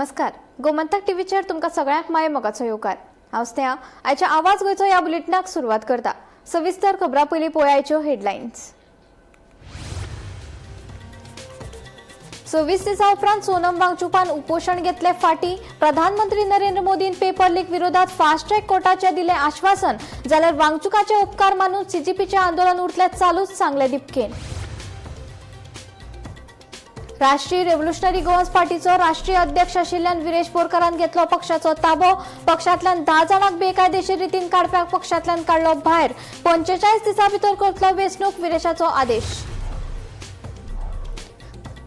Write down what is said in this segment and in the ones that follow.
नमस्कार, गोमंतक टीव्हीचेर तुमकां सगळ्यांक माये मोगाचो येवकार. हांव स्नेहा, आयच्या आवाज गोंयचो ह्या बुलेटिनाक सुरवात करता. सविस्तर खबरां पयलीं पळोवया हेडलायन्स. 26 दिसां उपरांत सोनम वांगचुकान उपोशण घेतले फाटी. प्रधानमंत्री नरेंद्र मोदीन पेपर लीक विरोधात फास्ट ट्रॅक कोर्टाचे दिले आश्वासन, जाल्यार वांगचुकाचे उपकार मानून सीजीपीचे आंदोलन उरतले चालूच, सांगले दिपकेन. राष्ट्रीय रेव्होल्युशनरी गोवन्स पार्टीचो राष्ट्रीय अध्यक्ष आशिल्ल्यान विरेश बोरकारान घेतलो पक्षाचो ताबो. पक्षांतल्यान 10 जाणांक बेकायदेशीर रितीन काडप्याक पक्षांतल्यान काडलो भायर. 45 दिसां भितर करतलो वेंचणूक, विरेशाचो आदेश.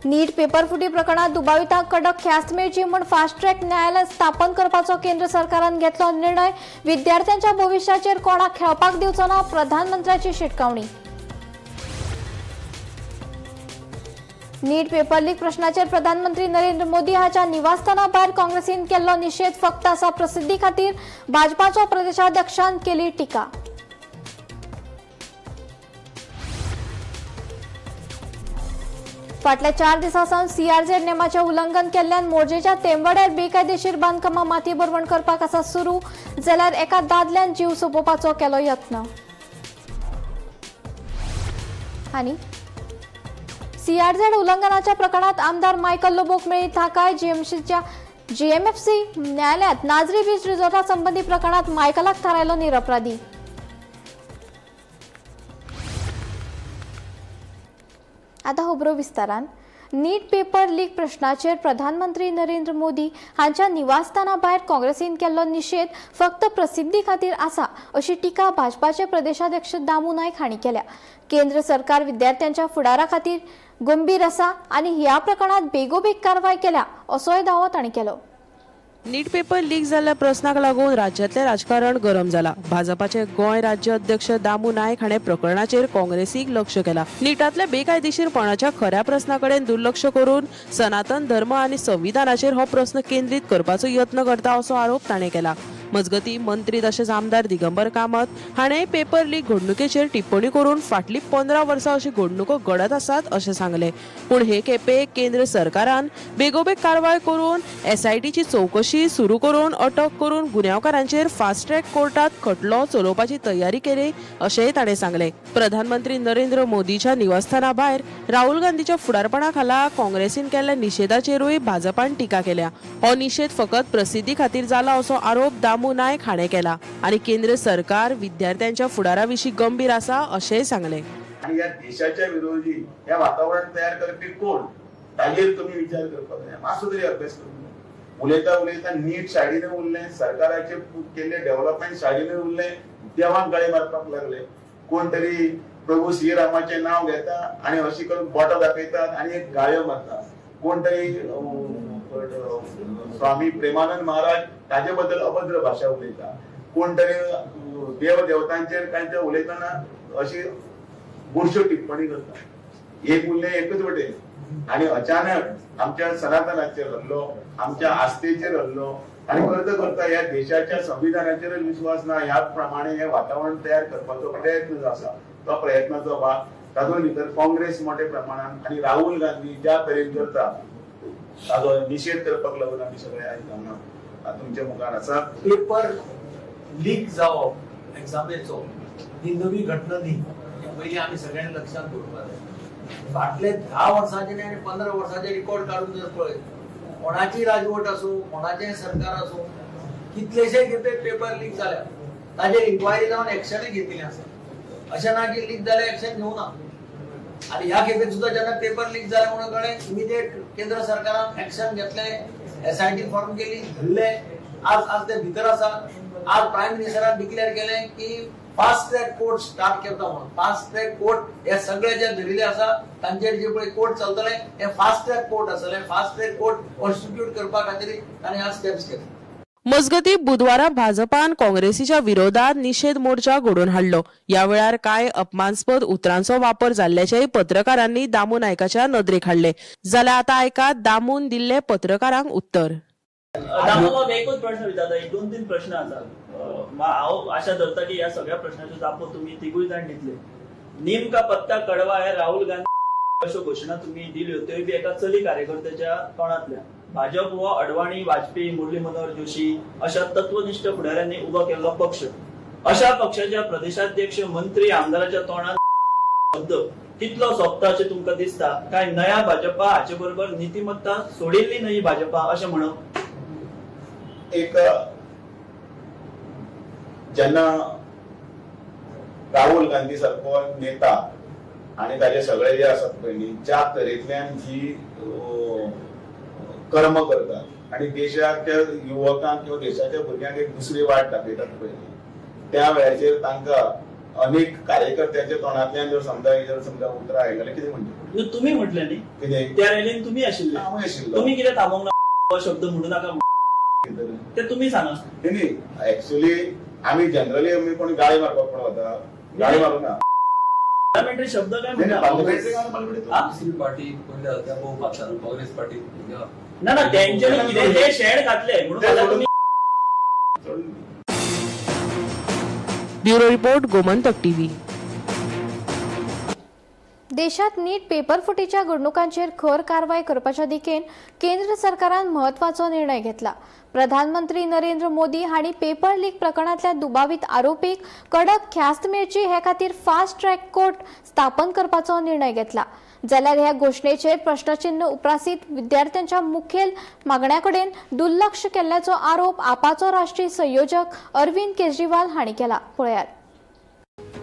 नीट पेपर फुटी प्रकरणात दुबावितांक कडक ख्यास्त मेळची म्हूण फास्ट ट्रॅक न्यायालय स्थापन करपाचो केंद्र सरकारान घेतलो निर्णय. विद्यार्थ्यांच्या भविश्याचेर कोणाक खेळपाक दिवचो ना, प्रधानमंत्र्याची शिटकावणी. नीट पेपर लीक प्रश्नाचेर प्रधानमंत्री नरेंद्र मोदी हाच्या निवासस्थाना भायर काँग्रेसीन केल्लो निशेध फक्त आसा प्रसिद्धी खातीर, भाजपाचो प्रदेशाध्यक्षान केली टिका. फाटल्या 4 दिसां सावन सीआरझेड नेमाचें उल्लंघन केल्ल्यान मोरजेच्या तेमवाड्यार बेकायदेशीर बांदकामां माती भरवण करपाक आसा सुरू, जाल्यार एका दादल्यान जीव सोंपोवपाचो केलो यत्न. आनी सीआरझेड उल्लंघनाच्या प्रकरणात आमदार मायकल लोबोक मेळ्ळी थाकाय. जीएमएफसी न्यायालयात नाजरी बीच रिसॉर्टा संबंधी प्रकरणात मायकलाक थारायलो निरपराधी. आता खबरो विस्तारान. नीट पेपर लीक प्रश्नाचेर प्रधानमंत्री नरेंद्र मोदी हांच्या निवासस्थाना भायर काँग्रेसीन केल्लो निशेध फक्त प्रसिद्धी खातीर आसा, अशी टिका भाजपाचे प्रदेशाध्यक्ष दामू नायक हांणी केल्या. केंद्र सरकार विद्यार्थ्यांच्या फुडारा खातीर गंभीर आसा आनी ह्या प्रकरणात बेगोबेग कारवाय केल्या, असोय दावो तांणी केलो. नीट पेपर लीक जाल्ल्या प्रस्नाक लागून राज्यांतलें राजकारण गरम जाला. भाजपाचे गोंय राज्य अध्यक्ष दामू नायक हाणें प्रकरणाचेर काँग्रेसीक लक्ष केला. नीटांतल्या बेकायदेशीरपणाच्या खऱ्या प्रस्ना कडेन दुर्लक्ष करून सनातन धर्म आनी संविधानाचेर हो प्रस्न केंद्रीत करपाचो यत्न करता, असो आरोप ताणें केला. मजगती, मंत्री तशेंच आमदार दिगंबर कामत हाणें पेपर लीक घडणुकेचेर टिप्पणी करून फाटलीं 15 वर्सां अशी घडणुको घडत आसात अशें सांगलें. पूण हे खेपे केंद्र सरकारान बेगोबेग कारवाय करून एसआयटीची चवकशी सुरू करून अटक करून गुन्यांवकारांचेर फास्ट ट्रॅक कोर्टात खटलो चलोवपाची तयारी केली, अशेंय ताणें सांगलें. प्रधानमंत्री नरेंद्र मोदीच्या निवासस्थाना भायर राहुल गांधीच्या फुडारपणा खाला काँग्रेसीन केल्ल्या निशेधाचेरूय भाजपान टिका केल्या. हो निशेध फकत प्रसिद्धी खातीर जाला, असो आरोप दामू नायक हाणें केला आनी केंद्र सरकार विद्यार्थ्यांच्या फुडारा विशीं गंभीर आसा, अशेंय सांगलें. आणि या देशाच्या विरोधी हे वातावरण तयार करपी कोण, ताजेर तुमी विचार करपाक जाय. मातसो तरी अभ्यास करूंक जाय. उलयता उलयता नीट सायडीन उरलें, सरकाराचे केल्ले डेव्हलपमेंट सायडीन उरलें, देवाक गळे मारपाक लागले. कोण तरी प्रभू श्रीरामाचें नांव घेता आनी अशी करून बोटां दाखयतात आनी एक गाळयो मारता. कोण तरी स्वामी प्रेमानंद महाराज ताजे बद्दल अभद्र भाशा उलयता. कोण तरी देव देवतांचेर कांय ते उलयतना अशी बुरश्यो टिप्पणी करता. एक उरलें एकच वटेन आनी अचानक आमच्या सनातनाचेर हल्लो, आमच्या आस्थेचेर हल्लो आनी करता करता ह्या देशाच्या संविधानाचेरच विश्वास ना, ह्या प्रमाणे हे वातावरण तयार करपाचो प्रयत्न जो आसा तो प्रयत्नाचो भाग. तातूंत भितर काँग्रेस मोठ्या प्रमाणान आनी राहुल गांधी ज्या तरेन करता ताजो निशेध करपाक लागून आमी सगळे आयज हांगा तुमच्या मुखार आसा. पेपर लीक जावप एग्जामेचो ही नवी घटना न्ही, हें पयलीं आमी सगळ्यांनी लक्षांत दवरपाक जाय. फाटले 10 वर्सांचे आनी 15 वर्सांचे रिकॉर्ड काडून जर पळयत, कोणाची राजवट आसूं, कोणाचें सरकार आसूं, कितलेशे खेपे पेपर लीक जाल्या, ताजेर इन्क्वायरी जावन एक्शनूय घेतिल्लें आसा. अशें ना की लीक जाल्यार एक्शन घेवना. आनी ह्या खेपे सुद्दां जेन्ना पेपर लीक जाले म्हणून कळ्ळें, इमिजिएट केंद्र सरकारान एक्शन घेतलें, एसआयटी फॉर्म केली, धरले. आज आज ते भितर आसा. आज प्रायम मिनिस्टरान डिक्लेअर केलें की फास्ट ट्रॅक कोर्ट स्टार्ट करता म्हणून. फास्ट ट्रॅक कोर्ट हे सगळे जे धरिल्ले आसा तांचेर जे पळय कोर्ट चलतले, हे फास्ट ट्रॅक कोर्ट आसतले. फास्ट ट्रॅक कोर्ट कॉन्स्टिट्यूट करपा खातीर तांणी आज स्टेप्स घेतले. मजगती, बुधवारा भाजपान काँग्रेसीच्या विरोधात निशेध मोर्चा घडोवन हाडलो. ह्या वेळार कांय अपमानस्पद उतरांचो वापर जाल्ल्याचेय पत्रकारांनी दामू नायकाच्या नदरेक हाडले. जाल्यार आतां आयकात दामून दिल्ले पत्रकारांक उत्तर. दामू बाब, एकूच प्रश्न विचारता. एक दोन तीन प्रश्न आसा. हांव आशा धरता की ह्या सगळ्या प्रश्नाच्यो जापो तुमी तिगूय जाण दितले. नीम का पत्ता कडवा है, राहुल गांधी, अश्यो घोशणा तुमी दिल्यो, त्योय बी एका चली कार्यकर्त्याच्या तोंडांतल्यान. भाजप हो अडवाणी, वाजपेयी, मुरली मनोहर जोशी अशा तत्वनिष्ठ फुडाऱ्यांनी उबो केल्लो पक्ष. अशा पक्षाच्या प्रदेशाध्यक्ष, मंत्री, आमदाराच्या तोंडात शब्द कितलो सोबता अशें तुमकां दिसता काय नया भाजपा हाचे बरोबर नीतिमत्ता सोडिल्ली न्हय भाजपा अशें म्हणप? एक जेन्ना राहुल गांधी सारको नेता आणि ताजे सगळे जे आसात पळय न्ही, ज्या तरेतल्यान जी कर्म करतात आणि देशाच्या युवकांक किंवा देशाच्या भुरग्यांक एक दुसरी वाट दाखयतात पळय न्ही, त्या वेळाचेर तांकां अनेक कार्यकर्त्यांच्या तोंडांतल्यान जर समजा उतरां आयली जाल्यार कितें म्हणचें? न्हू, तुमी म्हटलें न्ही. कितें? त्या रॅलीन तुमी आशिल्ले. हांव आशिल्लो. तुमी कितें थांबोवंक ना हो शब्द म्हणू नाका कितें तरी. ते तुमी सांगा. न्ही न्ही, ऍक्च्युली आमी जनरली आमी कोण गाळी मारपाक कोण वता? गाळी मारूं ना. पार्लमेंटरी शब्द काय नाही, म्हणटा? नाही, parliamentary काय parliamentary? हा? दुसरी पार्टी कोणली आसा त्या पळोवपाक शकता, काँग्रेस पार्टी. ना ना, तेंच्यानी कितें हे शेड घातले म्हणून म्हाका तुमी सोडून. Bureau report, Gomantak TV. देशात नीट पेपर फुटीच्या घडणुकांचेर खर कारवाय करपाच्या दिकेन केंद्र सरकारान म्हत्वाचो निर्णय घेतला. प्रधानमंत्री नरेंद्र मोदी हांणी पेपर लीक प्रकरणांतल्या दुबावीत आरोपीक कडक ख्यास्त मेळची हे खातीर फास्ट ट्रॅक कोर्ट स्थापन करपाचो निर्णय घेतला. जाल्यार ह्या घोशणेचेर प्रश्नचिन्ह उप्रासीत विद्यार्थ्यांच्या मुखेल मागण्या कडेन दुर्लक्ष केल्ल्याचो आरोप आपाचो राष्ट्रीय संयोजक अरविंद केजरीवाल हांणी केला. पळयात.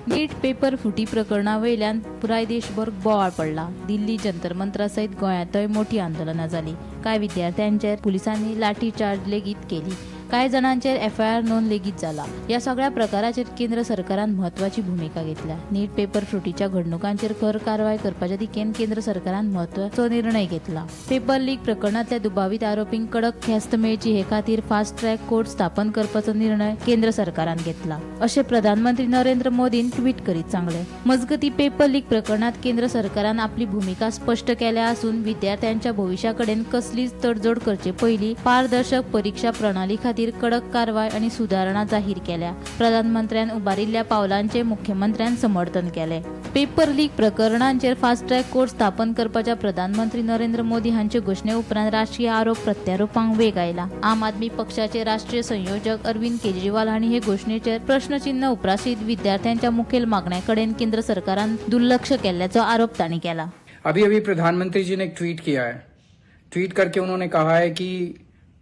नीट पेपर फुटी प्रकरणा वयल्यान पुराय देशभर बोवाळ पडला. दिल्ली जंतर मंत्रा सयत गोंयांतय मोठी आंदोलनां जाली. कांय विद्यार्थ्यांचेर पुलिसांनी लाठी चार्ज लेगीत केली. कांय जाणांचेर एफआयआर नोंद लेगीत जाला. ह्या सगळ्या प्रकाराचेर केंद्र सरकारान म्हत्वाची भुमिका घेतल्या. नीट पेपर फुटीच्या घडणुकांचेर खर कारवाय करपाच्या दिकेन केंद्र सरकारान म्हत्वाचो निर्णय घेतला. पेपर लीक प्रकरणांतल्या दुबावीत आरोपींक कडक ख्यास्त मेळची हे खातीर फास्ट ट्रॅक कोर्ट स्थापन करपाचो निर्णय केंद्र सरकारान घेतला, अशें प्रधानमंत्री नरेंद्र मोदीन ट्वीट करीत सांगलें. मजगतीं, पेपर लीक प्रकरणात केंद्र सरकारान आपली भुमिका स्पश्ट केल्या आसून विद्यार्थ्यांच्या भविश्या कडेन कसलीच तडजोड करचे पयलीं पारदर्शक परिक्षा प्रणाली खातीर कडक कारवाय आनी सुदारणा जाहीर केल्या. प्रधानमंत्र्यान उबारिल्ल्या पावलांचे मुख्यमंत्र्यान समर्थन केलें. पेपर लीक प्रकरणांचेर फास्ट ट्रॅक कोर्ट स्थापन करपाच्या प्रधानमंत्री नरेंद्र मोदी हांचे घोशणे उपरांत राष्ट्रीय आरोप प्रत्यारोपांक वेग आयला. आम आदमी पक्षाचे राष्ट्रीय संयोजक अरविंद केजरीवाल हांणी हे घोशणेचेर प्रश्नचिन्ह उप्रासीत विद्यार्थ्यांच्या मुखेल मागण्या कडेन केंद्र सरकारान दुर्लक्ष केल्ल्याचो आरोप तांणी केला. अभी अभी प्रधानमंत्री जी ने एक ट्वीट किया है. ट्वीट करके उन्होंने कहा है कि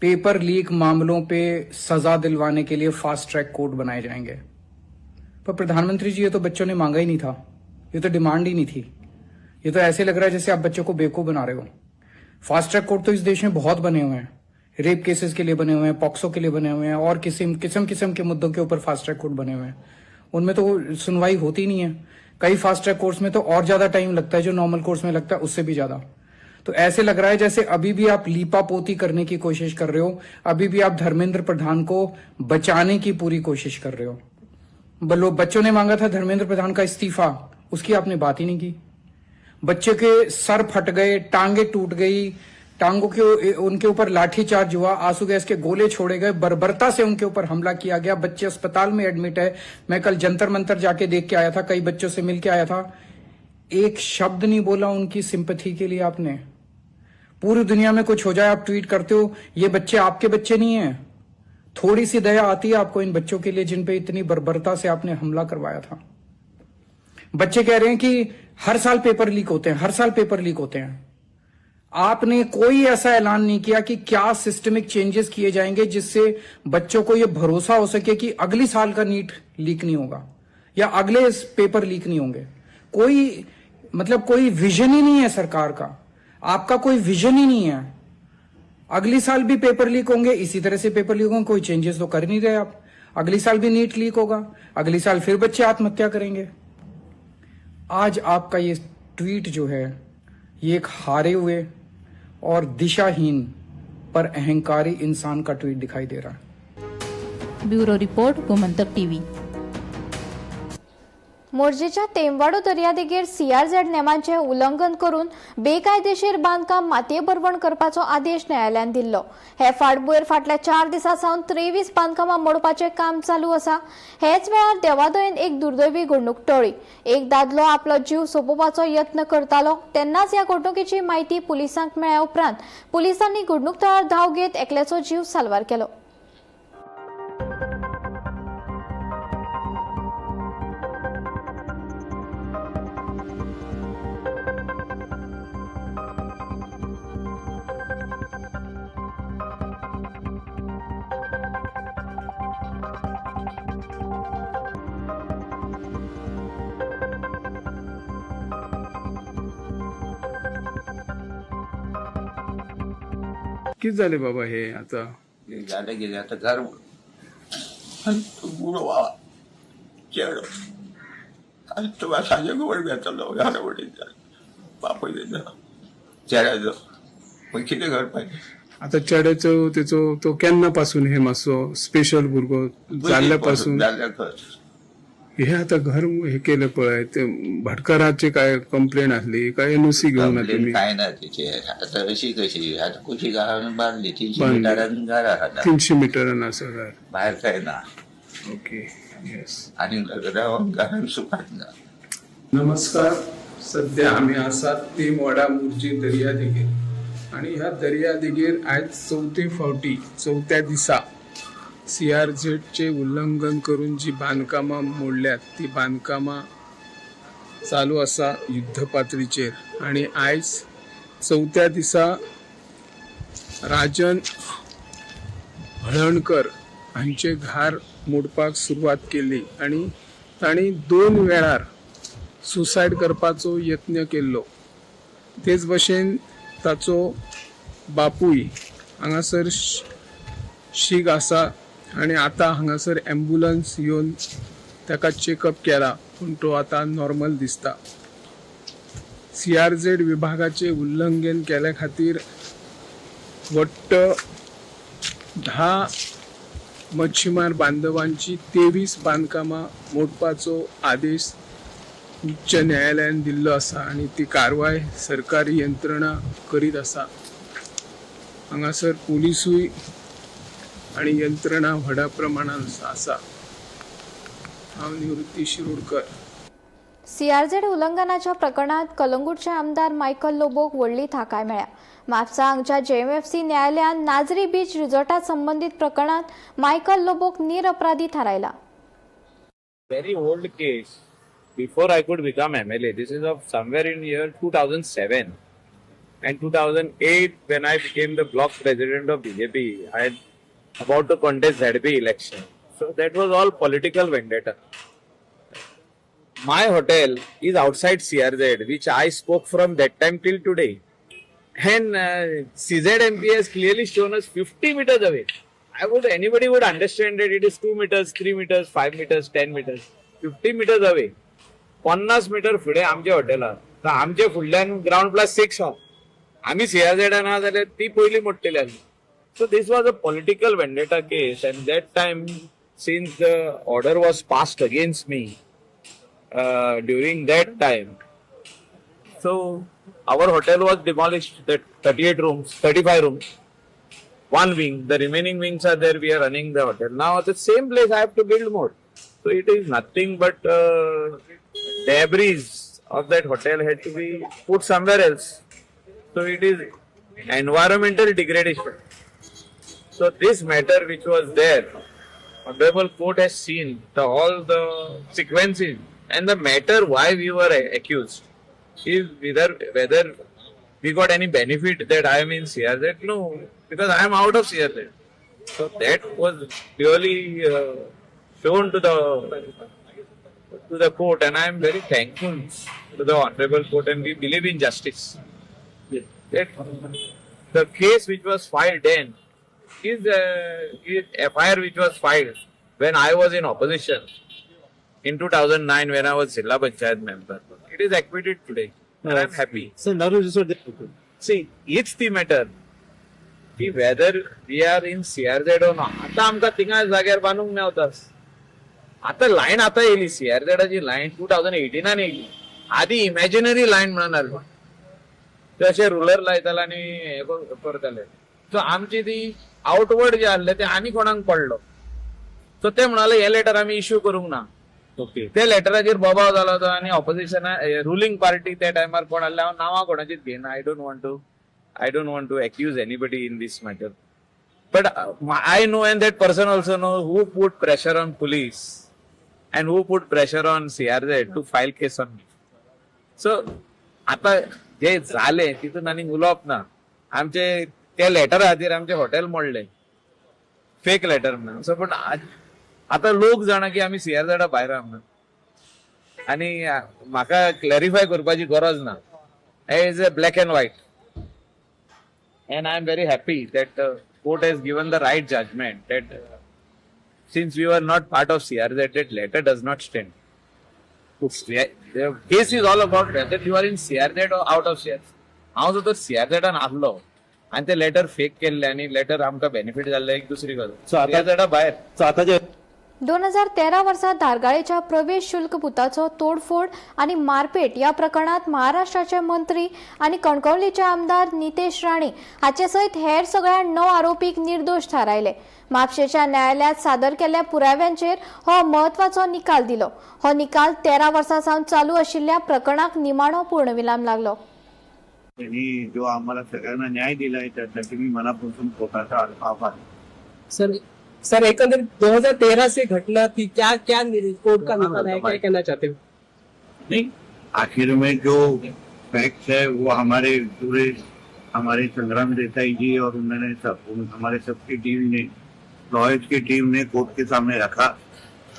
पेपर लीक मामलों पे सजा दिलवाने के लिए फास्ट ट्रैक कोर्ट बनाए जाएंगे. पर प्रधानमंत्री जी, ये तो बच्चों ने मांगा ही नहीं था. ये तो डिमांड ही नहीं थी. ये तो ऐसे लग रहा है जैसे आप बच्चों को बेवकूफ बना रहे हो. फास्ट ट्रैक कोर्ट तो इस देश में बहुत बने हुए हैं. रेप केसेस के लिए बने हुए हैं, पॉक्सो के लिए बने हुए हैं और किस्म किस्म किस्म के मुद्दों के ऊपर फास्ट ट्रैक कोर्ट बने हुए हैं. उनमें तो सुनवाई होती नहीं है. कई फास्ट ट्रैक कोर्ट्स में तो और ज्यादा टाइम लगता है, जो नॉर्मल कोर्ट्स में लगता है उससे भी ज्यादा. तो ऐसे लग रहा है जैसे अभी भी आप लीपा पोती करने की कोशिश कर रहे हो. अभी भी आप धर्मेंद्र प्रधान को बचाने की पूरी कोशिश कर रहे हो. बलो बच्चों ने मांगा था धर्मेंद्र प्रधान का इस्तीफा, उसकी आपने बात ही नहीं की. बच्चे के सर फट गए, टांगे टूट गई, टांगों के उनके ऊपर लाठी चार्ज हुआ, आंसू गैस के गोले छोड़े गए, बर्बरता से उनके ऊपर हमला किया गया. बच्चे अस्पताल में एडमिट है. मैं कल जंतर मंतर जाके देख के आया था, कई बच्चों से मिल के आया था. एक शब्द नहीं बोला उनकी सिंपथी के लिए आपने. पूरी दुनिया में कुछ हो जाए, आप ट्वीट करते हो. ये बच्चे आपके बच्चे नहीं हैं? थोड़ी सी दया आती है आपको इन बच्चों के लिए, जिन पे इतनी बर्बरता से आपने हमला करवाया था? बच्चे कह रहे हैं कि हर साल पेपर लीक होते हैं, हर साल पेपर लीक होते हैं. आपने कोई ऐसा ऐलान नहीं किया कि क्या सिस्टमिक चेंजेस किए जाएंगे जिससे बच्चों को यह भरोसा हो सके कि अगली साल का नीट लीक नहीं होगा या अगले पेपर लीक नहीं होंगे. कोई मतलब कोई विजन ही नहीं है सरकार का. आपका कोई विजन ही नहीं है. अगली साल भी पेपर लीक होंगे, इसी तरह से पेपर लीक होंगे. कोई चेंजेस तो कर नहीं रहे आप. अगली साल भी नीट लीक होगा, अगली साल फिर बच्चे आत्महत्या करेंगे. आज आपका ये ट्वीट जो है, ये एक हारे हुए और दिशाहीन पर अहंकारी इंसान का ट्वीट दिखाई दे रहा है. Bureau report, Gomantak TV. मोरजेच्या तेमवाडो दर्यादेगेर सीआरझेड नेमांचे उल्लंघन करून बेकायदेशीर बांदकाम मातये भरवण करपाचो आदेश न्यायालयान दिल्लो. हे फाटभुंयेर फाटल्या 4 दिसां सावन 23 बांदकामां मोडपाचें काम चालू आसा. हेच वेळार देवादयेन एक दुर्दैवी घडणूक टळ्ळी. एक दादलो आपलो जीव सोंपोवपाचो यत्न करतालो तेन्नाच ह्या घडणुकेची म्हायती पुलिसांक मेळ्ळ्या उपरांत पुलिसांनी घडणूक थळार धांव घेत एकल्याचो जीव साल्वार केलो. कित जालें बाबा हे आता? जालें कितें आतां घर गुडो बाबा चेडो आनी तुका सांजे खबर घेतलो घरा वटेन बापूय तेजो चेड्याचो मागीर कितें करपाचें? आता चेड्याचो तेचो तो केन्ना पासून हे मातसो स्पेशल भुरगो जाल्ल्या पासून जाल्ल्या खर हे आता घर हे केलं पळय ते भाटकाराचे काय कंप्लेन आसली काय एनओसी घेऊन ना तुम्ही? काय ना तिचे आता अशी कशी आता कुशी घरान बांदली 300 बांदली. मिटरान घर आसा 300 मिटरान आसा घर. भायर काय ना. ओके येस. आनी घरान सुखात ना. नमस्कार. सध्या आमी आसात तेमवाडा मोरजी दर्यादेगेर आनी ह्या दर्यादेगेर आयज चवथे फावटी चवथ्या दिसा सीआरझेडचे उल्लंघन करून जी बांदकामां मोडल्यात ती बांदकामां चालू आसा युद्ध पातळीचेर आनी आयज चवथ्या दिसा राजन हळणकर हांचे घार मोडपाक सुरवात केली आनी तांणी 2 वेळार सुसायड करपाचो यत्न केल्लो. तेच भशेन ताचो बापूय हांगासर शीक आसा आनी आतां हांगासर एम्बुलन्स येवन ताका चॅकअप केला पूण तो आतां नॉर्मल दिसता. सीआरझेड विभागाचे उल्लंघन केल्या खातीर वट्ट 10 मच्छीमार बांधवांची 23 बांदकामां मोडपाचो आदेश उच्च न्यायालयान दिल्लो आसा आनी ती कारवाय सरकारी यंत्रणा करीत आसा. हांगासर पुलिसूय आनी यंत्रणा व्हडा प्रमाणान आसा. हांव निवृत्ती शिरोडकर. सीआरझेड उल्लंघनाच्या प्रकरणात कलंगूटचे आमदार मायकल लोबोक व्हडली थाकाय मेळ्ळ्या. म्हापसा हांगच्या जेएमएफसी न्यायालयान नाजरी बीच रिसॉर्टा संबंदीत प्रकरणात मायकल लोबोक निरपराधी थारायला. Very old case. Before I could become MLA, this is of somewhere in year 2007 and 2008 when I became the block president of BJP, I had about to contest ZP election. So that was all political vendetta. My hotel is outside CRZ, which I spoke from that time till today. And CZMP has clearly shown us 50 meters away. Anybody would understand that it is 2 meters, 3 meters, 5 meters, 10 meters, 50 meters away. 50 metre फुडें आमच्या हॉटेलार तर आमचे फुडल्यान ground plus 6 आहा. आमी सीआरझेडान आहा जाल्यार ती पयलीं मोडटली आसली. So this was a political vendetta case and that time since the order was passed against me during that time, so our hotel was demolished, that 38 rooms, 35 rooms, one wing, the remaining wings are there, we are running the hotel. Now at the same place I have to build more. So it is nothing but debris of that hotel had to be put somewhere else. So it is environmental degradation. So this matter which was there, Honorable Court has seen all the sequences and the matter why we were accused is whether we got any benefit that I am in CRZ. No, because I am out of CRZ. So that was really shown to the court, and I am very thankful to the Honorable Court, and we believe in justice. That the case which was filed then is FIR which was filed when I was in opposition in 2009 when I was Zilla Panchayat member. It is acquitted today, and I am happy. Sir, See, it's the matter. की whether we are in CRZ or not. आता आमकां थिंगा जाग्यार बांदूंक मेवता. आता line आता येयली, सीआरझेडाची line 2018 येयली. आदी इमॅजिनरी लायन म्हणून आसली, ते अशे रुलर लायताले आनी हे करताले. सो आमची ती आउटवर्ड जे आहले ते आनी कोणाक पडलो. सो ते म्हणाले हे लेटर आमी इश्यू करूंक ना. ते लेटराचेर बोबाव जालो तो आनी ऑपोजिशना रुलींग पार्टी त्या टायमार कोण आहले, हांव नांवां कोणाचीच घेयना. I don't want to accuse anybody in this matter, but I know and that person also know who put pressure on police and who put pressure on CRZ to file case on me. So आता जे झाले तितून आनी उलोवप ना. आमचे त्या लेटरा खातीर आमचे हॉटेल मोडले, फेक लेटर म्हणून. सो पण आता लोक जाणा की आमी सीआरझेडा भायर आहा म्हणून, आनी म्हाका क्लॅरिफाय करपाची गरज ना. Is a black and white and I am very happy that court has given the right judgment that since we were not part of CRZ, that letter does not stand. The case is all about whether you are in CRZ or out of CRZ. हांव जर तर सीआरझेडान आसलो आनी ते letter fake केल्ले आनी letter आमकां benefit जाल्ले, एक दुसरी गजाल. सीआरझेडा भायर. आता जे 2013 वर्सा धारगाळेच्या प्रवेश शुल्क बुथाचो तोडफोड आनी मारपेट ह्या प्रकरणात महाराष्ट्राचे मंत्री आनी कणकवलीचे आमदार नितेश राणे हाचे सयत हेर सगळ्या 9 आरोपीक निर्दोश थारायले. म्हापशेच्या न्यायालयात सादर केल्ल्या पुराव्यांचेर हो म्हत्वाचो निकाल दिलो. हो निकाल 13 वर्सां सावन चालू आशिल्ल्या प्रकरणाक निमाणो पूर्णविराम लागलो. त्यांनी जो आम्हाला सगळ्यांना न्याय दिलाय, त्यासाठी मी मनापासून कोर्टाचा आभार. सर, सर, एकंदरीत 2013 से घटना थी, क्या क्या कोर्ट का निकाल है, क्या कहना चाहते हो? नहीं, आखिर में जो फैक्ट्स है वो हमारे पूरे हमारे संग्राम देसाई जी और उन्होंने सब हमारे सबकी टीम ने, लॉयर्स की टीम ने कोर्ट के सामने रखा.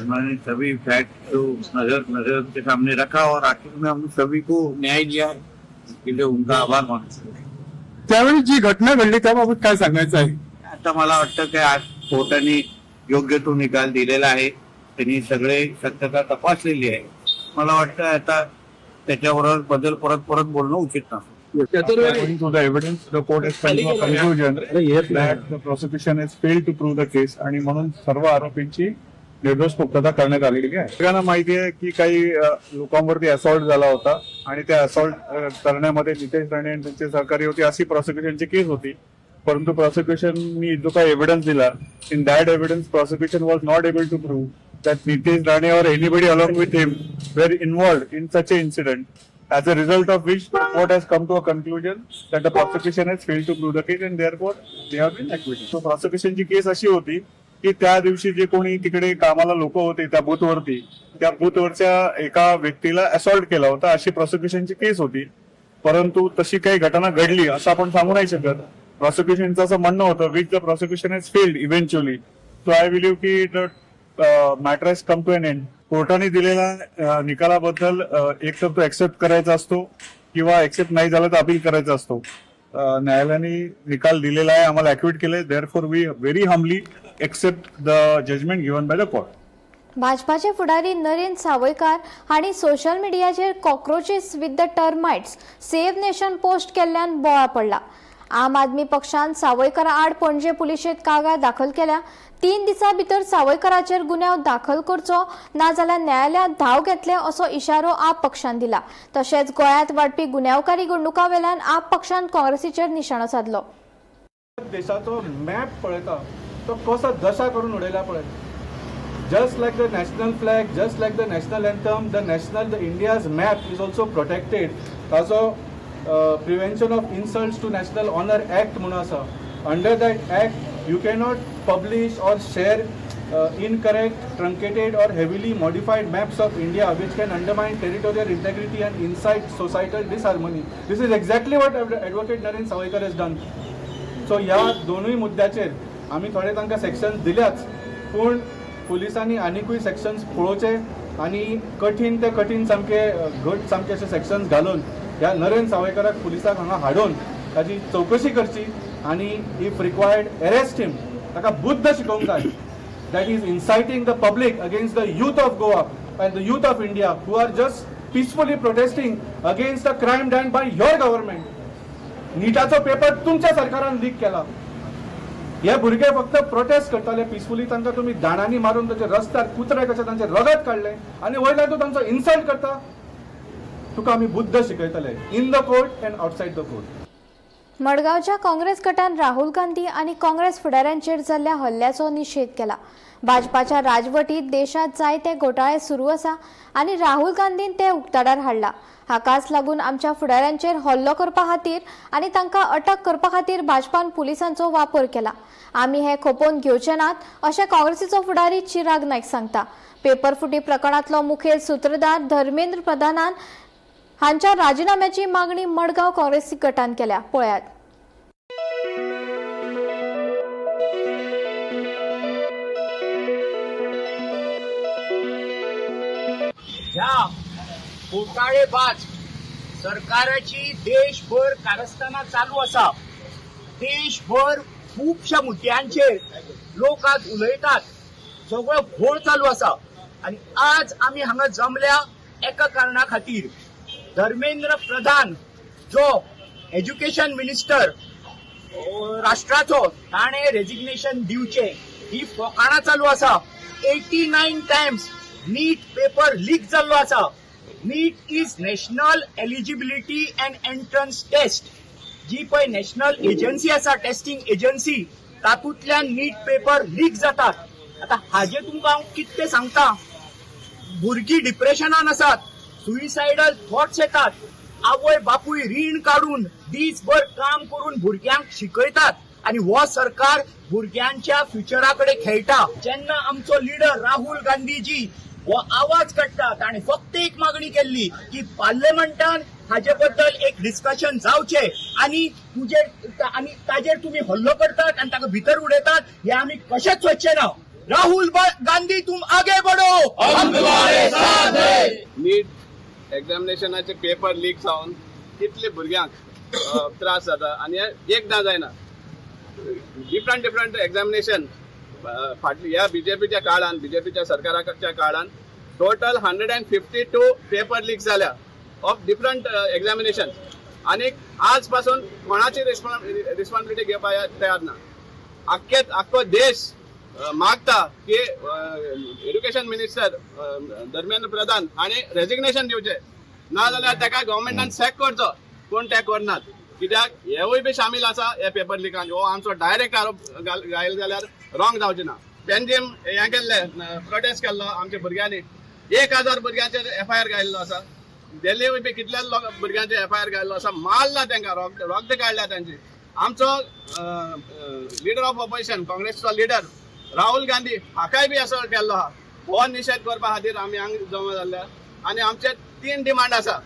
उन्होंने सभी फैक्ट जो नजर नजर के सामने रखा और आखिर में हम सभी को न्याय दिया है. इसके लिए उनका आभार मानतो. त्यावेळी जी घटना घडली त्याबाबत काय सांगायचं आहे? आता मला वाटतं की आज कोर्टाने योग्य तो निकाल दिलेला आहे. त्यांनी सगळे सत्यता तपासलेली आहे. मला वाटतं आता त्याच्याबरोबर बद्दल परत परत बोलणं उचित नसतं. According to the evidence, the court has come to a conclusion that the prosecution has failed to prove the case आणि म्हणून सर्व आरोपींची निर्दोष मुक्तता करण्यात आलेली आहे. सगळ्यांना माहिती आहे की काही लोकांवरती असॉल्ट झाला होता आणि त्या असॉल्ट करण्यामध्ये नितेश राणे आणि त्यांचे सहकारी होते अशी प्रॉसिक्युशनची केस होती. परंतु प्रॉसिक्युशननी जो काही एव्हिडन्स दिला, in that evidence prosecution was not able to prove that Nitesh Rane or anybody along with him were involved in such a incident, as a result of which the court has come to a conclusion that the prosecution has failed to prove the case and therefore they have been acquitted. So prosecution ची केस अशी होती की त्या दिवशी जे कोणी तिकडे कामाला लोक होते त्या बूथवरती, त्या बूथवरच्या एका व्यक्तीला असॉल्ट केला होता अशी प्रॉसिक्युशनची केस होती. परंतु तशी काही घटना घडली असं आपण सांगू नाही शकत. प्रॉसिक्युशनचं असं म्हणणं होतं, which the prosecution has failed eventually. So I believe की the matter has come to an end. कोर्टाने दिलेल्या निकालाबद्दल एक तर तो एक्सेप्ट करायचा असतो किंवा एक्सेप्ट नाही झाला तर अपील करायचा असतो. न्यायालयाने निकाल दिलेला आहे, आम्हाला अक्विट केलंय. Therefore we very humbly accept the judgment given by the court. भाजपाचे फुडारी नरेंद्र सावयकार हांणी सोशल मिडियाचेर "Cockroaches with the termites, save nation" post केल्ल्यान बोवाळ पडला. आम आदमी पक्षान सावयकारा आड पणजे पुलिशेंत कागाळ दाखल केल्या. 3 दिसां भितर सावयकाराचेर गुन्यांव दाखल करचो नाजाल्यार न्यायालयांत धांव घेतले असो इशारो आप पक्षान दिला. तशेंच गोंयांत वाडपी गुन्यांवकारी घडणुकां वेल्यान आप पक्षान काँग्रेसीचेर निशाणो सादलो. देशाचो मॅप पळयता तो कसो दशा करून उडयला पळय. Just like the national flag, just like the national anthem, the India's map is also protected. ताजो Prevention of Insults to National Honour Act म्हणून आसा. Under that act you cannot publish or share incorrect, truncated or heavily modified maps of India which can undermine territorial integrity and incite societal disharmony. This is exactly what Advocate Naren Sawaikar has done. So ह्या दोनूय मुद्द्याचेर आमी थोडे तांकां sections दिल्याच, पूण पुलिसांनी आनिकूय sections पळोवचे आनी कठीण ते कठीण, सामके घट सामके अशे सेक्शन्स घालून ह्या नरेन सावयकाराक पुलिसाक हांगा हाडून ताजी चवकशी करची आनी if required arrest him. ताका बुद्ध शिकोवंक जाय that is inciting the public against the youth of Goa and the youth of India who are just peacefully protesting against the crime done by your government. निटाचो paper तुमच्या सरकारान leak केला. हे भुरगे फक्त protest करताले पिसफुली, तांकां तुमी दाणांनी मारून तांचे रस्त्यार कुत्रे कशे तांचे रगत काडलें आनी वयल्यान तूं तांचो इन्सल्ट करता. तुका आमी Buddha शिकयतले in the court and outside the court. मडगांवच्या काँग्रेस गटान राहुल गांधी आनी काँग्रेस फुडाऱ्यांचेर जाल्ल्या हल्ल्याचो निशेध केला. भाजपाच्या राजवटीत देशांत जायते घोटाळे सुरू आसा आनी राहुल गांधीन ते उक्ताडार हाडला. हाकाच लागून आमच्या फुडाऱ्यांचेर हल्लो करपा खातीर आनी तांकां अटक करपा खातीर भाजपान पुलिसांचो वापर केला. आमी हे खपोवन घेवचे नात अशें काँग्रेसीचो फुडारी चिराग नायक सांगता. पेपर फुटी प्रकरणांतलो मुखेल सुत्रधार धर्मेंद्र प्रधानान हांच्या राजीनाम्याची मागणी मडगांव काँग्रेस गटान केल्या. पळयात. ह्या घोटाळेबाज सरकाराची देशभर कारस्थानां चालू आसा. देशभर खुबश्या मुद्द्यांचेर लोक आज उलयतात, सगळो घोळ चालू आसा आनी आज आमी हांगा जमल्या एका कारणा खातीर. धर्मेंद्र प्रधान जो एज्युकेशन मिनिस्टर राष्ट्राचो, ताणें रेजिग्नेशन दिवचें ही फोकाणां चालू आसा. 89 टायम्स नीट पेपर लीक जाल्लो आसा. NEET is national eligibility and entrance test, जी पळय नॅशनल एजन्सी आसा, टेस्टिंग एजन्सी, तातूंतल्यान नीट पेपर लीक जातात. आतां हाजें तुमकां हांव कितें सांगता, भुरगीं डिप्रेशनान आसात, सुइसायडल थॉट्स येतात, आवय बापूय रीण काडून दीसभर काम करून भुरग्यांक शिकयतात आनी हो सरकार भुरग्यांच्या फ्युचरा कडेन खेळटा. जेन्ना आमचो लिडर राहुल गांधीजी हो आवाज काडटा, ताणें फक्त एक मागणी केल्ली की पार्लमेंटान हाजे बद्दल एक डिस्कशन जावचें आनी तुजेर आनी ताजेर तुमी हल्लो करतात आनी ताका भितर उडयतात, हें आमी कशेंच सोदचें ना. राहुल गांधी तुम आगे बढ़ो, हम तुम्हारे साथ हैं. नीट एग्जामिनेशनाचे पेपर लीक जावन कितले भुरग्यांक त्रास जाता आनी एकदां जायना, डिफरंट डिफरंट एग्जामिनेशन फाटली ह्या बीजेपीच्या काळान, बीजेपीच्या सरकाराच्या काळान टोटल 152 पेपर लीक जाल्या ऑफ डिफरंट एग्जामिनेशन. आनी आज पासून कोणाची रिस्पॉन्सिबिलिटी घेवपाक तयार ना. आख्खो देश मागता की एड्युकेशन मिनिस्टर धर्मेंद्र प्रधान हांणी रेजिग्नेशन दिवचें, ना जाल्यार ताका गव्हर्मेंटान सॅक करचो. पूण ते करनात, कित्याक हेवूय बी सामील आसा हे पेपर लिकान. हो आमचो डायरेक्ट आरोप घायल जाल्यार रॉंग जावचें ना. पेंजीम हें केल्लें, प्रोटेस्ट केल्लो आमच्या भुरग्यांनी, 1000 भुरग्यांचेर एफआयआर घायल्लो आसा. दिल्ली बी कितल्या भुरग्यांचेर एफआयआर घायल्लो आसा, मारला तांकां, रोगद काडल्या तांची. आमचो लिडर ऑफ ऑपोजिशन, काँग्रेसचो लिडर राहुल गांधी हाकाय बी असो केल्लो आहा. हो निशेध करपा खातीर आमी हांगा जमा जाल्ल्या आनी आमचे 3 डिमांड आसा.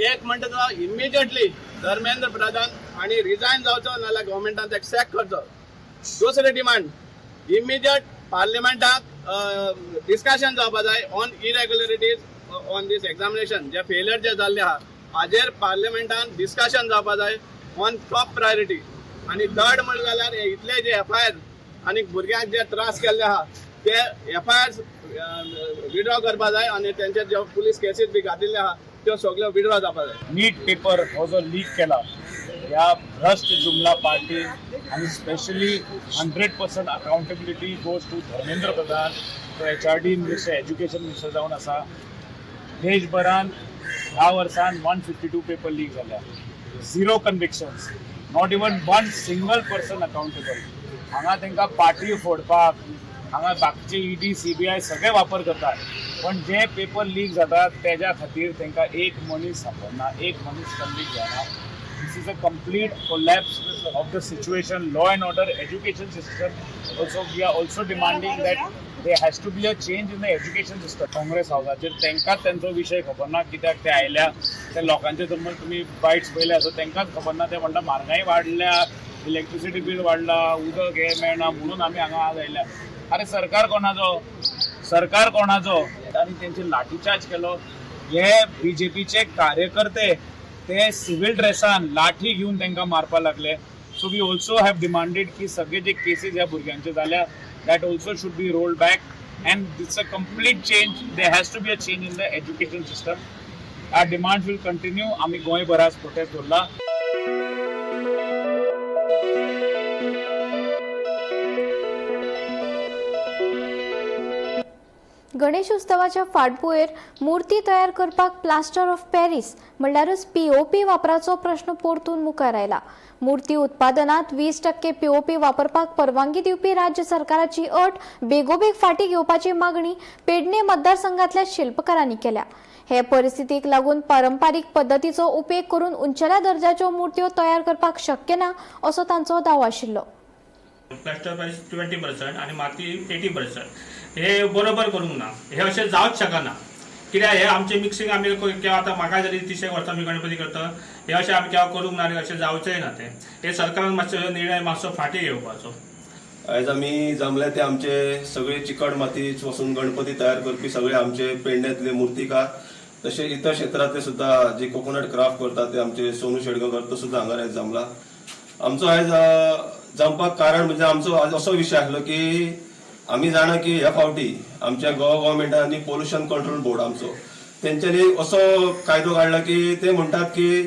एक म्हणटा तो इमिजिएटली धर्मेंद्र प्रधान हांणी रिजायन जावचो, नाजाल्यार गव्हर्मेंटान ताका सॅक करचो. दुसरें डिमांड, इमिजिएट पार्लिमेंटाक डिस्कशन जावपा जाय on irregularities on this examination, J failure जे जाल्ले आहा हाजेर पार्लिमेंटान डिस्कशन जावपा जाय ऑन टॉप प्रायोरिटी. आनी थर्ड म्हणलें जाल्यार इतले जे एफआयआर आनी भुरग्यांक जे त्रास केल्ले आहा ते एफआयआर विड्रॉ करपा जाय आनी तेंचेर जे पुलीस केसीस बी घातिल्ले आहा त्यो सगळ्यो विड्रॉ जावपा जाय. नीट पेपर हो जो लीक केला ह्या भ्रश्ट जुमला पार्टी आनी specially 100% accountability goes to Dharmendra Pradhan, तो HRD minister, education minister जावन आसा. देशभरान ह्या वर्सान 152 पेपर लीक जाल्या, 0 convictions, not even one single person accountable. हांगा तांकां पार्टी फोडपाक हांगा बाकीचे ED CBI सगळे वापर करतात, पण जे पेपर लीक जातात तेज्या खातीर तांकां एक मनीस सापडना, एक मनीस कन्विक्ट जायना. This is a complete collapse of the situation, law and order, education system. Also we are also demanding that there has to be a change in the education system. Congress हावसाचेर तांकांच तेंचो विशय खबर ना, कित्याक ते आयल्या ते लोकांचे जर तुमी बायट्स पळयले आसत तांकांच खबर ना. ते म्हणटा म्हारगाय वाडल्या, इलेक्ट्रिसिटी बील वाडला, उदक हें मेळना म्हणून आमी हांगा आज आयल्या. अरे सरकार कोणाचो, सरकार कोणाचो? आनी तेंचेर लाठीचार्ज केलो. हे बीजेपीचे कार्यकर्ते ते सिव्हिल ड्रेसान लाठी घेवन तांकां मारपाक लागले. So we also have demanded की सगळे जे केसीस ह्या भुरग्यांचे जाल्या that also should be rolled back and it's a complete change. There has to be a change in the education system. Our demand will continue. आमी गोंयभरात protest दवरला. गणेश उत्सवाच्या फाटभुंयेर मूर्ती तयार करपाक प्लास्टर ऑफ पॅरिस म्हणल्यारच पीओपी वापराचो प्रश्न परतून मुखार आयला. मूर्ती उत्पादनात 20% पीओपी वापरपाक परवानगी दिवपी राज्य सरकाराची अट बेगोबेग फाटीं घेवपाची मागणी पेडणे मतदारसंघातल्या शिल्पकारांनी केल्या. हे परिस्थितीक लागून पारंपारीक पद्दतीचो उपेग करून उंचेल्या दर्जाच्यो मूर्त्यो तयार करपाक शक्य ना असो तांचो दावो आशिल्लो. प्लास्टर पॅरिस 20% आनी माती 80% हे बरोबर करूंक ना, हे अशें जावच शकना. कित्याक हे आमचें मिक्सिंग आमी केवा आतां म्हाका जरी 30 वर्सां आमी गणपती करता, हे अशें आमी केवा करूंक ना आनी अशें जावचेंय ना. तें हे सरकारान मातसो निर्णय मातसो फाटीं घेवपाचो. आयज आमी जमले ते आमचे सगळे चिकट माती वचून गणपती तयार करपी सगळे आमचे पेडण्यांतले मुर्तीकार, तशें इतर क्षेत्रांतले सुद्दां जे कोकोनट क्राफ्ट करतात ते आमचे सोनू शेडगांवकर तो सुद्दां हांगा आयज जमला. आमचो आयज जमपाक कारण म्हणजे आमचो आज असो विशय आसलो की आमी जाणा की ह्या फावटी आमच्या गोवा गव्हर्मेंटान आनी पोल्युशन कंट्रोल बोर्ड आमचो तेंच्यांनी असो कायदो काडला की ते म्हणटात की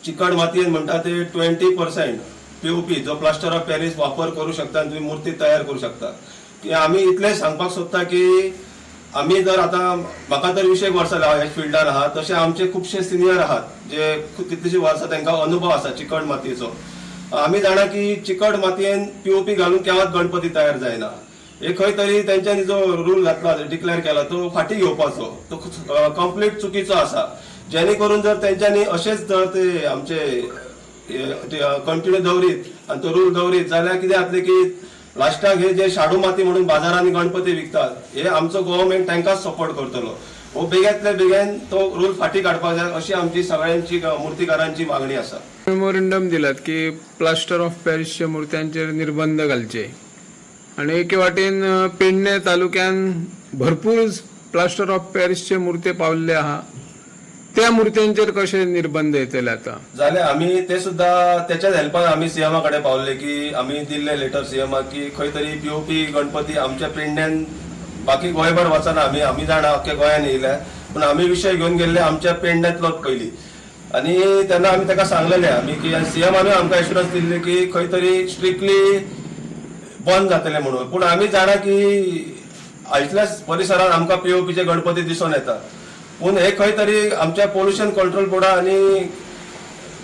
चिकट मातयेन म्हणटा ते 20% पीओपी जो प्लास्टर ऑफ पॅरिस वापर करू शकता आनी तुमी मुर्ती तयार करू शकता. की आमी इतलें सांगपाक सोदता की आमी जर आतां म्हाका तर 20 वर्सां ह्या फिल्डान आहा, तशें आमचे खुबशे सिनियर आहात जे कितलीशीं वर्सां तांकां अनुभव आसा चिकट मातयेचो. आमी जाणा की चिकट मातयेन पीओपी घालून केन्नाच गणपती तयार जायना. हे खंय तरी तेंच्यांनी जो रूल घातला, डिक्लेअर केला तो फाटीं घेवपाचो, तो कंप्लीट चुकीचो आसा. जेणे करून जर तेंच्यांनी अशेंच जर ते आमचे कंटिन्यू दवरीत आनी तो रूल दवरीत जाल्यार कितें जातलें की लास्टाक हे जे शाडू माती म्हणून बाजारांनी गणपती विकतात हे आमचो गव्हर्मेंट तांकांच सपोर्ट करतलो. हो बेगींतल्या बेगीन तो रूल फाटीं काडपाक जाय अशी आमची सगळ्यांची मुर्तीकारांची मागणी आसा. मेमोरंडम दिलात की प्लास्टर ऑफ पॅरिसच्या मुर्त्यांचेर निर्बंध घालचे आनी एके वाटेन पेडणे तालुक्यान भरपूर प्लास्टर ऑफ पॅरिसचे मुर्ते पावल्ले आहा, त्या मुर्त्यांचेर कशे निर्बंध येतले आतां? जाल्यार आमी ते सुद्दां तेच्याच हेल्पान आमी सीएमा कडेन पावले की आमी दिल्ले लेटर सीएमाक की खंय तरी पीओपी गणपती आमच्या पेडण्यान, बाकी गोंयभर वचना आमी, आमी जाणा अख्ख्या गोंयान येयल्या, पूण आमी विशय घेवन गेल्ले आमच्या पेडण्यांतलोच पयलीं. आनी तेन्ना आमी ताका सांगलेले आमी की सीएमानूय आमकां एश्युरन्स दिल्ली की खंय तरी स्ट्रिक्टली बंद जातले म्हणून. पूण आमी जाणा की आयतल्याच परिसरान आमकां पीओपीचे गणपती दिसून येतात, पूण हे खंय तरी आमच्या पोल्युशन कंट्रोल बोर्डा आनी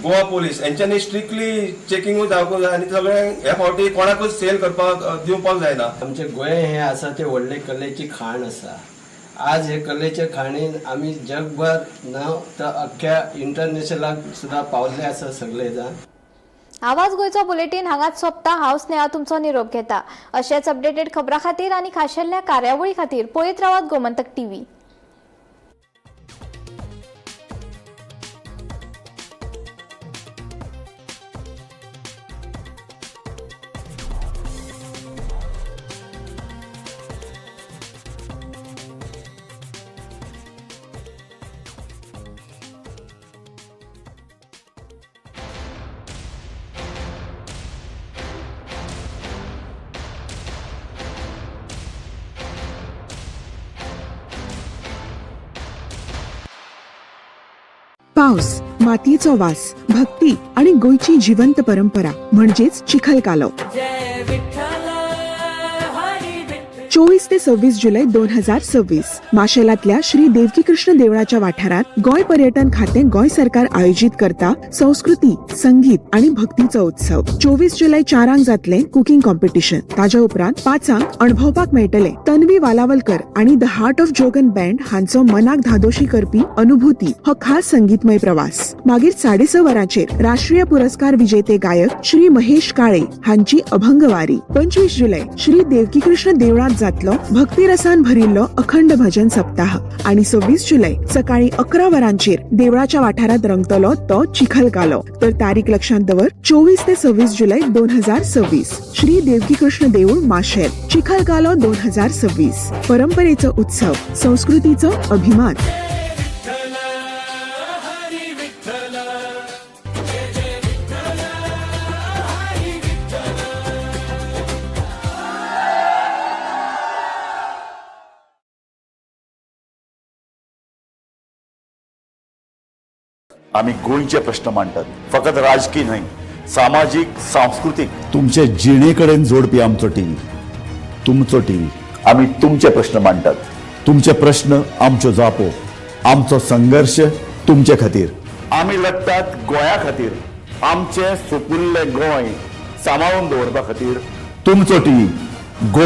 गोवा पोलीस हेंच्यांनी स्ट्रिक्टली चेकिंगूय जावपाक जाय आनी सगळें ह्या फावटी कोणाकूच सेल करपाक दिवपाक जायना. आमचे गोंय हें आसा तें व्हडलें कलेची खाण आसा. आज हे कलेच्या खाणीन आमी जगभर न्हय तर अख्ख्या इंटरनॅशनलाक सुद्दां पावल्ले आसा सगळे जाण. आवाज गोंयचो बुलेटीन हांगाच सोंपता. हांव स्नेहा तुमचो निरोप घेता. अशेच अपडेटेड खबरां खातीर आनी खाशेल्या कार्यावळी खातीर पळयत रावात गोमंतक टीव्ही. पावस, मातयेचो वास, भक्ती आणि गोंयची जिवंत परंपरा म्हणजेच चिखलकालो. 24 ते 26 जुलै 2026 माशेलातल्या श्री देवकीकृष्ण देवळाच्या वाठारात गोंय पर्यटन खातें गोंय सरकार आयोजित करता संस्कृती, संगीत आणि भक्तीचो उत्सव. 24 जुलै 4 जातले कुकिंग कॉम्पिटिशन. ताज्या उपरांत 5 अणभवपाक मेळटले तन्वी वालावलकर आणि the heart of Jogan band हांचो मनाक धादोशी करपी अनुभूती हो खास संगीतमय प्रवास. मागीर 6:30 वरांचेर राष्ट्रीय पुरस्कार विजेते गायक श्री महेश काळे हांची अभंगवारी. 25 जुलै श्री देवकीकृष्ण देवळात जातलो भक्तिरसान भरिल्लो अखंड भजन सप्ताह. आणि 26 जुलै सकाळी 11 वरांचेर देवळाच्या वाठारात रंगतलो तो चिखलकालो. तर तारीख लक्षात दवर 24 ते 26 जुलै 2026 श्री देवकीकृष्ण देऊळ माशेल, चिखलकालो 2026. परंपरेचो उत्सव, संस्कृतीचो अभिमान. आमी गोंयचे प्रश्न मांडटात, फकत राजकीय न्हय, सामाजीक, सांस्कृतीक, तुमचे जिणे कडेन जोडपी आमचो टीव्ही, तुमचो टीव्ही. आमी तुमचे प्रश्न मांडटात. तुमचे प्रश्न आमच्यो जापो, आमचो संघर्श तुमचे खातीर. आमी लढटात गोंया खातीर, आमचें सुपुल्लें गोंय सांबाळून दवरपा खातीर. तुमचो टीव्ही गोमंतक.